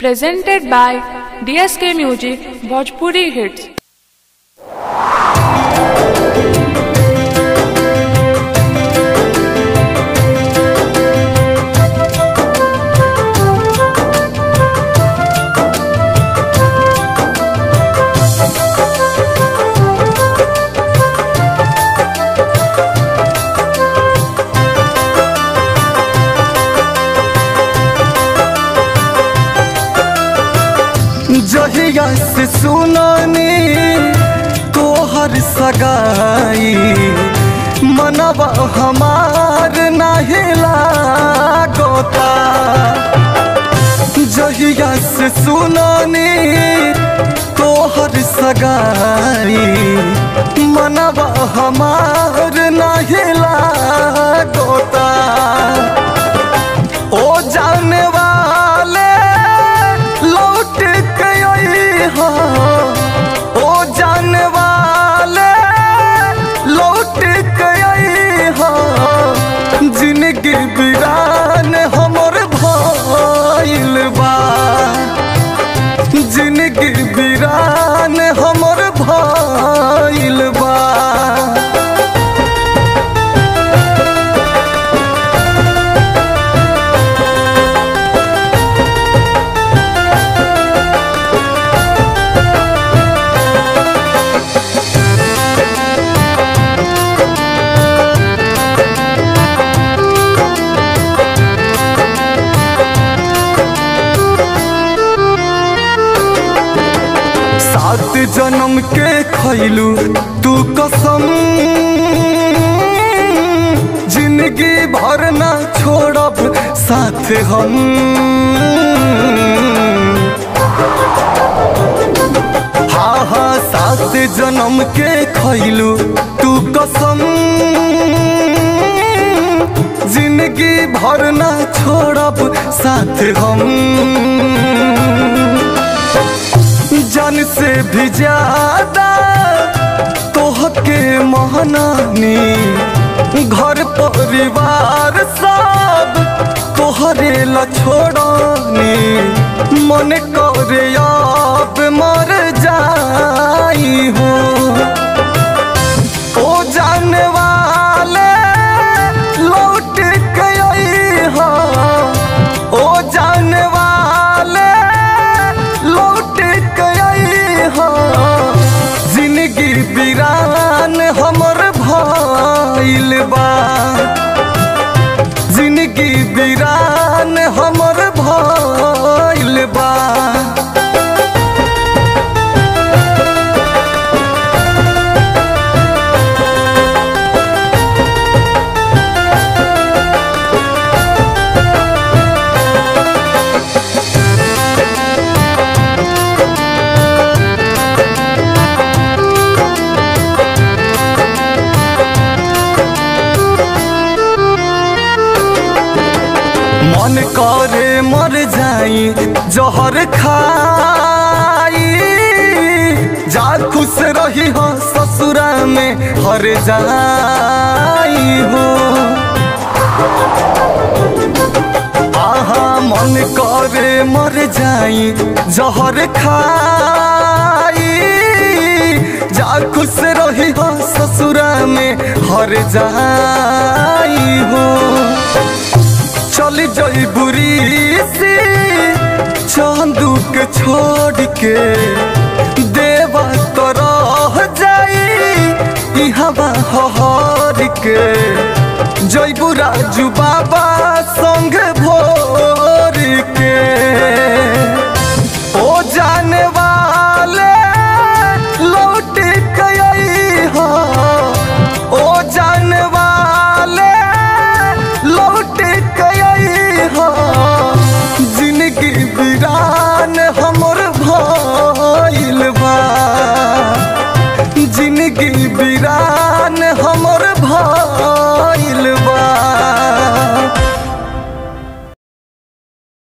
Presented by DSK Music Bhojpuri Hits. जहिया से सुनानी तोहर सगाई मनवा हमार नाही लागोता। जहिया से सुनानी तोहर सगाई मनवा हमार नाही लागोता। ओ जाने वाले लौट के हो, ओ जाने वाले लौट के हो, जिनगी बिरान हमर भइल बा। जिनगी बिरान हमर भइल बा। सात जन्म के खैलू तू कसम, जिंदगी भर ना छोड़ब साथ हम। हाँ हाँ, सात जन्म के खैलू तू कसम, जिंदगी भर ना छोड़ब साथ हम। जान से भी ज्यादा तोहके महनानी, घर परिवार सब तोहरे ला छोड़नी। मन करे अब मर जाई हो। ओ जाने वाले लौट के हो, ओ जाने वाले लौट के हो, जिंदगी बिरान हमर भइल बा। जिंदगी बिरान हमर भइल बा। मन करे मर जाई जहर खाई, जा खुश रही हो ससुरा में हर जाई हो। आहा, मन करे मर जाई जहर खाई, जा खुश रही हो ससुरा में हर जाई हो। चल जई बुरी सी चांदू के छोड़ के, देवा तो रह जाई हवा हर के। जईबू राजू बाबा संग भोर के।